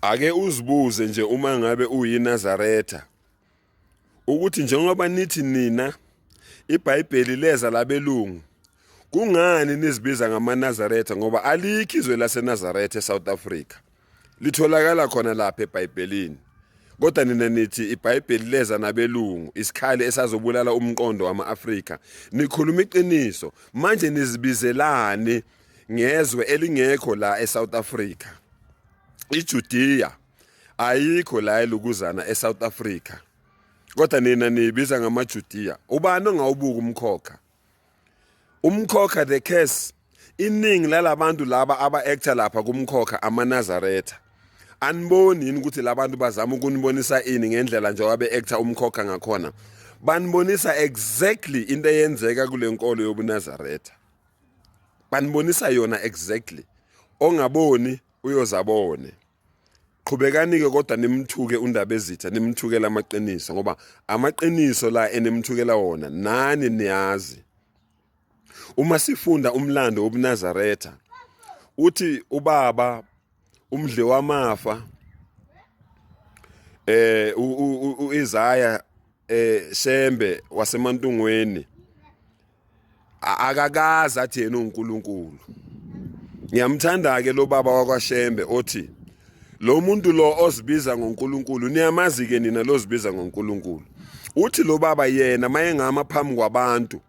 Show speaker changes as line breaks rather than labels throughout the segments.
Ake uzibuze nje uma ngabe uyiNazaretha ukuthi njengoba nithi nina iBhayibheli leza labelungu, kungani nizibiza ngamaNazaretha? Ngoba alikho izwe laseNazaretha eSouth Africa, litholakala khona lapha eBhayibhelini. Kodwa nina nithi iBhayibheli leza nabelungu, isikhali esazobulala umqondo wama-Afrika. Nikhuluma iqiniso manje, nizibizelani ngezwe elingekho la eSouth Africa? IJudea ayikho la elukuzana eSouth Africa, kodwa nina niyibiza ngamaJudiya. Ubani ongawubuka umkhokha? Umkhokha, the curse. Iningi lalabantu laba aba-actor lapha kumkhokha amaNazaretha. Aniboni yini ukuthi labantu bazama ukunibonisa ini ngendlela njengoba be-actor umkhokha ngakhona? Banibonisa exactly into eyenzeka kule nkolo yobuNazaretha, banibonisa yona exactly. Ongaboni uyozabone. Qhubekani-ke kodwa nimthuke uNdabezitha, nimthukela amaqiniso, ngoba amaqiniso la enimthukela wona nani niyazi. Uma sifunda umlando wobuNazaretha, uthi ubaba umdli wamafa uIsaya Shembe waseMantungweni akakaze athi yena uNkulunkulu. Ngiyamthanda ke lo baba wakwaShembe othi lo muntu lo ozibiza ngoNkulunkulu, niyamazi ke nina lozibiza ngoNkulunkulu. Uthi lo baba yena mayengama phambi kwabantu,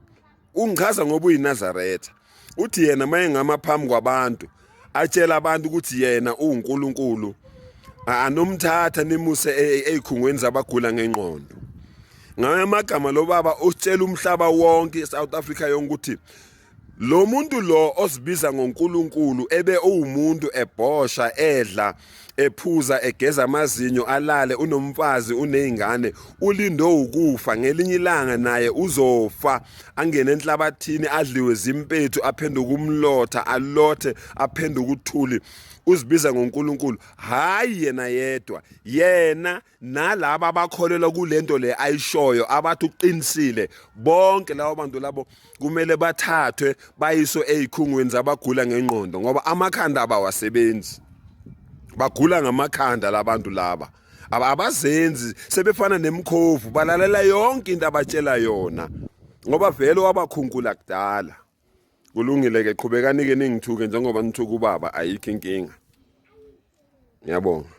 ungichaza ngoba uyiNazaretha, uthi yena mayengama phambi kwabantu atshela abantu ukuthi yena uwuNkulunkulu, anomthatha nimuse ezikhungweni zabagula ngengqondo. Ngayo amagama lo baba utshela umhlaba wonke, iSouth Africa yonke, ukuthi lo muntu lo ozibiza ngoNkulunkulu ebe uwumuntu ebhosha, edla, ephuza, egeza amazinyo, alale, unomfazi, unezingane, ulinde ukufa. Ngelinye ilanga naye uzofa, angene enhlabathini, adliwe zimpethu, aphenduke umlotha, alothe aphenduke uthuli. Uzibiza ngoNkulunkulu. Hayi yena yedwa, yena nalaba abakholelwa kulento le ayishoyo, abathi uqinisile, bonke labo bantu labo kumele bathathwe bayiswe ezikhungweni zabagula ngengqondo, ngoba amakhanda abawasebenzi, bagula ngamakhanda labantu laba. Abazenzi, sebefana nemkhovu, balalela yonke into abatshela yona, ngoba vele wabakhunkula kudala. Kulungile ke, qhubekani ke ningithuke njengoba nithuka ubaba, ayikho inkinga. Ngiyabonga.